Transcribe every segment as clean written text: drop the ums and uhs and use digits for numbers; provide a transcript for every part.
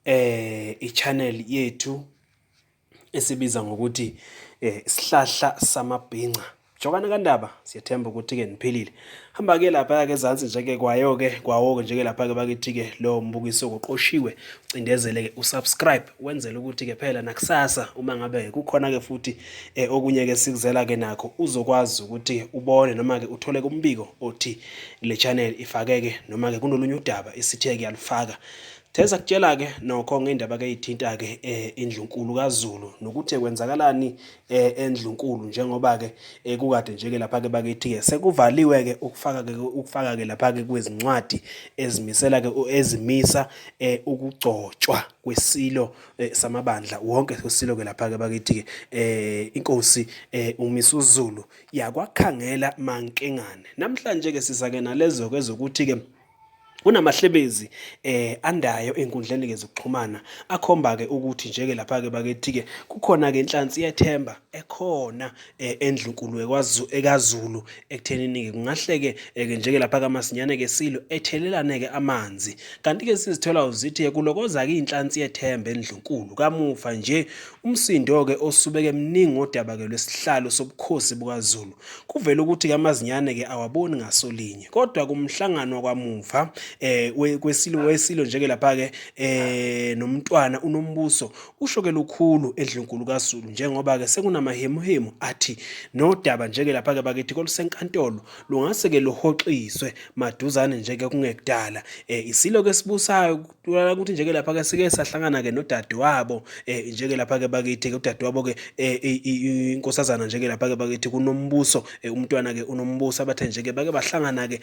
i-channel yethu esibiza ngokuthi isihlahla samabhinca. Jokana kaNdaba, siyathemba ukuthi-ke niphilile. Hamba-ke lapha-ke ezansi nje-ke kwawo-ke nje-ke lapha-ke bakithi-ke lo mbukiso koqoshiwe ucindezele-ke usubscribe wenzele ukuthi-ke phela nakusasa uma ngabe kukhona-ke futhi okunye-ke sikuzela-ke nakho uzokwazi ukuthi ubone noma-ke uthole kumbiko othi le channel ifake-ke noma-ke kunolunye udaba esithe-ke yalifaka. Theza kutshela-ke nokho ngendaba-ke ey'thinta-ke indlunkulu kaZulu nokuthi kwenzakalani endlunkulu njengoba-ke kukade nje-ke lapha-ke bakithi-ke sekuvaliwe-ke ukufaka-ke lapha-ke kwezincwadi ezimisela-ke ezimisa ukugcotshwa kwesilo samabandla wonke kwesilo-ke lapha-ke bakithi-ke inkosi uMisuzulu yakwaKhangela Mankengane. Namhlanje-ke siza-ke nalezo-ke ezokuthi-ke kunamahlebezi andayo ey'nkundleni-ke zokuxhumana akhomba-ke ukuthi nje-ke lapha-ke bakithi-ke kukhona-ke inhlansi yethemba ekhona endlunkulu ekaZulu ekuthenini-ke kungahle-ke nje-ke lapha-ke amasinyane-ke silo ethelelane-ke amanzi. Kanti-ke sizithola uzithi-ke kulokoza-ke iy'nhlansi yethemba endlunkulu. Kamuva nje umsindo-ke osubeke mningi ngodaba-ke lwesihlalo sobukhosi bukaZulu. Kuvele ukuthi-ke amazinyane-ke awaboni ngasolinye kodwa kumhlangano wakamuva wesilo nje-ke lapha-ke nomntwana uNombuso usho-ke lukhulu endlunkulu kaZulu njengoba-ke sekunamahemuhemu athi nodaba nje-ke lapha-ke bakithi kolusenkantolo lungase-ke luhoxiswe maduzane nje-ke kungekudala. Isilo-ke sibusayo kutholakala ukuthi nje-ke lapha-ke sike sahlangana-ke nodadewabo nje-ke lapha-ke bakithi-ke udadewabo-ke inkosazana nje-ke lapha-ke bakithi kuNombuso umntwana-ke uNombuso abathe nje-ke bake bahlangana-ke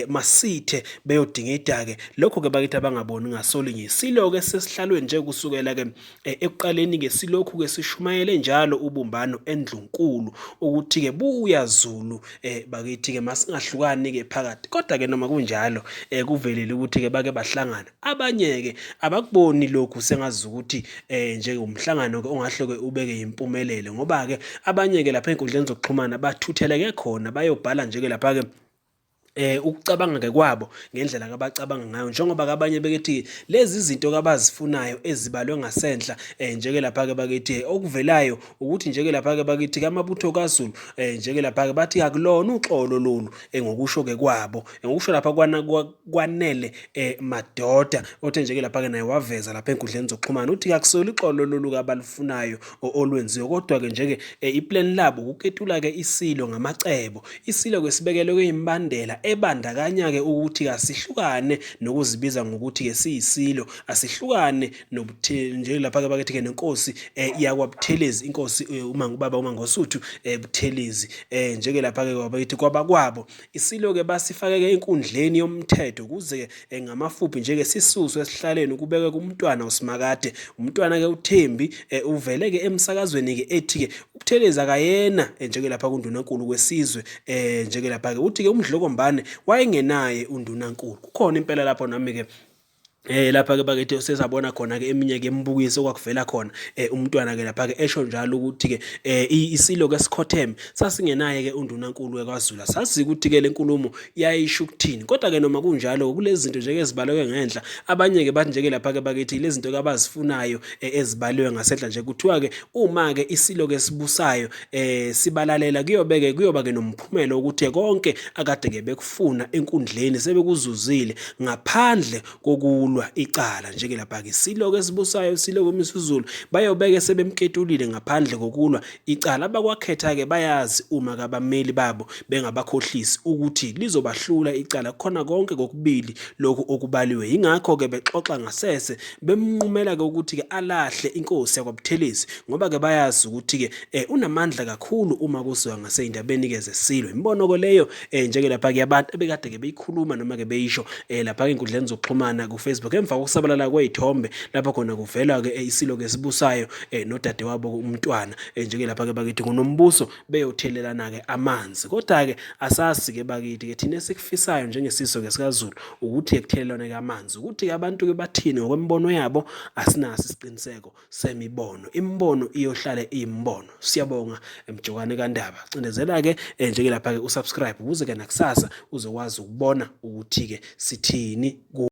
masithe beyodinga idake lokho-ke bakithi abangaboni ngasolinye. Isilo-ke sesihlalweni nje kusukela-ke ekuqaleni-ke silokhu-ke sishumayele njalo ubumbano endlunkulu ukuthi-ke buya Zulu bakithi-ke masingahlukani-ke phakathi. Kodwa-ke noma kunjalo kuvelele ukuthi-ke bake bahlangana. Abanye-ke abakuboni lokhu sengazi ukuthi nje umhlangano-ke ongahle-ke ubeke impumelelo ngoba-ke abanye-ke lapha ey'nkundleni zokuxhumana bathutheleke khona bayobhala nje-ke lapha-ke ukucabanga-ke kwabo ngendlela abacabanga ngayo njengoba abanye bekithi lezi zinto abazifunayo ezibalwe ngasenhla nje-ke lapha-ke bakithi okuvelayo ukuthi nje-ke lapha-ke bakithi amabutho kaZulu nje-ke lapha-ke bathi akulona uxolo lolu ngokusho-ke kwabo ngokusho lapha kwanele Madoda othe nje-ke lapha-ke naye waveza lapha ey'nkundleni zokuxhumana uthi akusolo ixolo lolu abalufunayo olwenziwe kodwa-ke nje-ke iplan labo ukuketula-ke isilo ngamacebo. Isilo-ke sibekelwe kwimbandela ebandakanya-ke ukuthi asihlukane nokuzibiza ngokuthi-ke siyisilo, asihlukane nje lapha-ke bakithi-ke nenkosi yakwaButhelezi, inkosi ubaba uMangosuthu Buthelezi nje-ke lapha-ke bakithi kwabakwabo. Isilo-ke basifake-ke enkundleni yomthetho ukuze-ke ngamafuphi nje-ke sisuswe esihlaleni kubekwe kumntwana uSimakade. Umntwana-ke uThembi uvele-ke emsakazweni-ke ethi-ke uButhelezi akayena nje-ke lapha kundunankulu kwesizwe nje-ke lapha-ke uthi-ke uMdlokombane wayengenaye undunankulu. Kukhona impela lapho nami-ke lapha-ke bakithi sesabona khona-ke eminye-ke imibukiso okwakuvela khona umntwana-ke lapha-ke esho njalo ukuthi-ke isilo-ke sikhotheme sasingenaye-ke undunankulu kwaZulu. Sazi ukuthi-ke le nkulumo yayisho ukuthini kodwa-ke noma kunjalo kulezi zinto nje-ke ezibalwe ngenhla abanye-ke bathi nje-ke lapha-ke bakithi lezi zinto abazifunayo ezibaliwe ngasenhla nje kuthiwa-ke uma-ke isilo-ke sibusayo sibalalela kuyoba-ke nomphumela ukuthi konke akade-ke bekufuna enkundleni sebekuzuzile ngaphandle kokulwa icala nje-ke lapha-ke isilo-ke esibusayo isilo-ke uMisuzulu bayobeke sebemketulile ngaphandle kokulwa icala. Abakwakhetha-ke bayazi uma-ke abameli babo bengabakhohlisi ukuthi lizobahlula icala kukhona konke kokubili lokhu okubaliwe. Yingakho-ke bexoxa ngasese bemnqumela-ke ukuthi-ke alahle inkosi yakwaButhelezi ngoba-ke bayazi ukuthi-ke unamandla kakhulu uma kuziwa ngasey'ndabeni-ke zesilo. Imbono-ke leyo nje-ke lapha-ke abantu ebekade-ke beyikhuluma noma-ke beyisho lapha-ke ey'nkundleni zokuxhumana ku-Facebook emva kokusabalala kwey'thombe lapho khona kuvela-ke isilo-ke esibusayo nodadewabo umntwana nje-ke lapha-ke bakithi kuNombuso beyothelelana-ke amanzi. Kodwa-ke asasi-ke bakithi-ke thina esikufisayo njengesizo-ke sikaZulu ukuthi-ke kuthelelwane-ke amanzi ukuthi-ke abantu-ke bathini ngokwemibono yabo asinaso isiqiniseko semibono. Imibono iyohlale iyimbono. Siyabonga Mjokane kaNdaba. Cindezela-ke nje-ke lapha-ke usubscribe ukuze-ke nakusasa uzokwazi ukubona ukuthi-ke sithini